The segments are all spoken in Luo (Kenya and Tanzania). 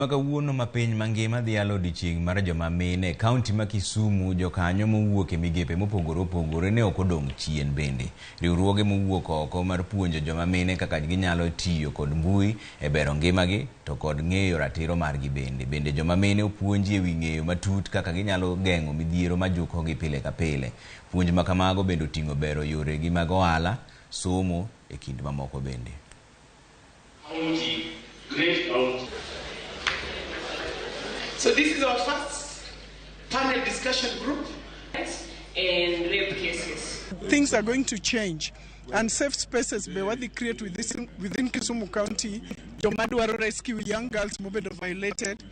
Ma kawuono ma piny mangima dhialo odiochieng' mar joma mine e kaunti ma Kisumu, jokanyo mowuok e migepe mopogore opogore ne ok odong' chien bende. Riwruoge mowuok oko mar puonjo joma mine kaka ginyalo tiyo kod mbui e bero ngimagi to kod ng'eyo ratiro margi bende. Bende joma mine opuonji e wi ng'eyo matut kaka ginyalo geng'o midhiero majukogi pile ka pile. Puonj ma kamago bende oting'o bero yoregi mag ohala, somo e kind mamoko bende. County, great county. So this is our first panel discussion group. And rape cases. Things are going to change. And safe spaces be what they create within Kisumu County. Joma dwaro rescue young girls mobedo violated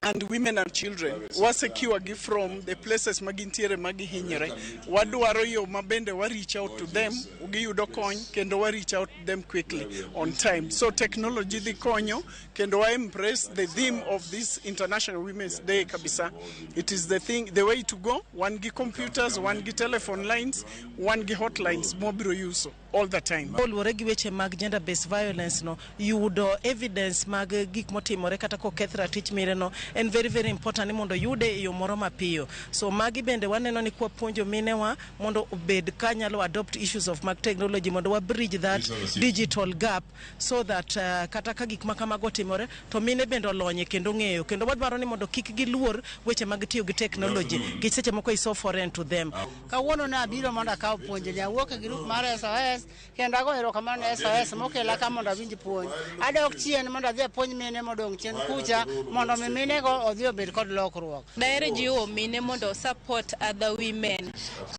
and women and children. Wa secure gi from the places magintiere magihinyre. Wadwaro yo mabende wa reach out to them, giyudo kony kendo wa reach out to them quickly on time. So technology dhi konyo kendo wa embrace the theme of this International Women's Day kabisa. It is the thing, the way to go. Wan gi computers, wan gi telephone lines, wan gi hotlines mobiro use all the time. Oluwore gi weche mag gender based violence no, yudo evidence mag gik motimore kata koketh ratich mine no en very very important ni mondo yude e yo moro mapiyo. So magi bende waneno ni kwapuonjo minewa mondo obed kanyalo adopt issues of mag technology mondo wa bridge that digital gap so that kata ka gik ma kamago otimore to mine bende olonye kendo ng'eyo, kendo wadwaro ni mondo kik giluor weche mag tiyo gi technology nikech seche moko is so foreign to them. Kawuono ne abiro mondo akaw puonjni. Awuok e group mar SOS kendo ago erokamano ne SOS mokela ka mondo awinj puonj. Adok chien mondo adhi apuonj mine modong' chien kucha mondo mi minego odhi obed kod lokruok. Daher jiwo mine mondo support other women.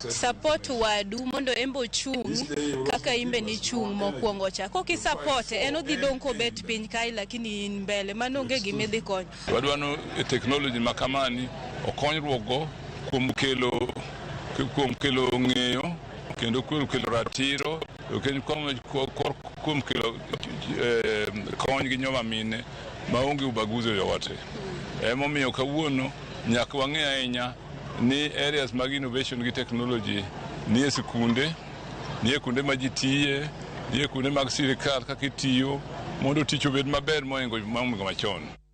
Support wadu mondo embe ochung' kaka imbe nichung' mokwongo cha. Kok support en odhi dong' kobet piny kae, lakini in mbele mano onge gima idhi konyo. Wadwaro technology ma kamani okonyruok go kuom kelo ng'eyo kendo kuom kelo ratiro kendo kuom kelo kony gi joma mine maonge ubaguzi yoyote. Emomiyo kawuono nyaka wang'e ahinya ni areas mag innovation gi technology nie sikunde, nie kuonde ma ji tiye, nie kuonde mag sirikal kaka itiyo mondo tich obed maber mohingo machon.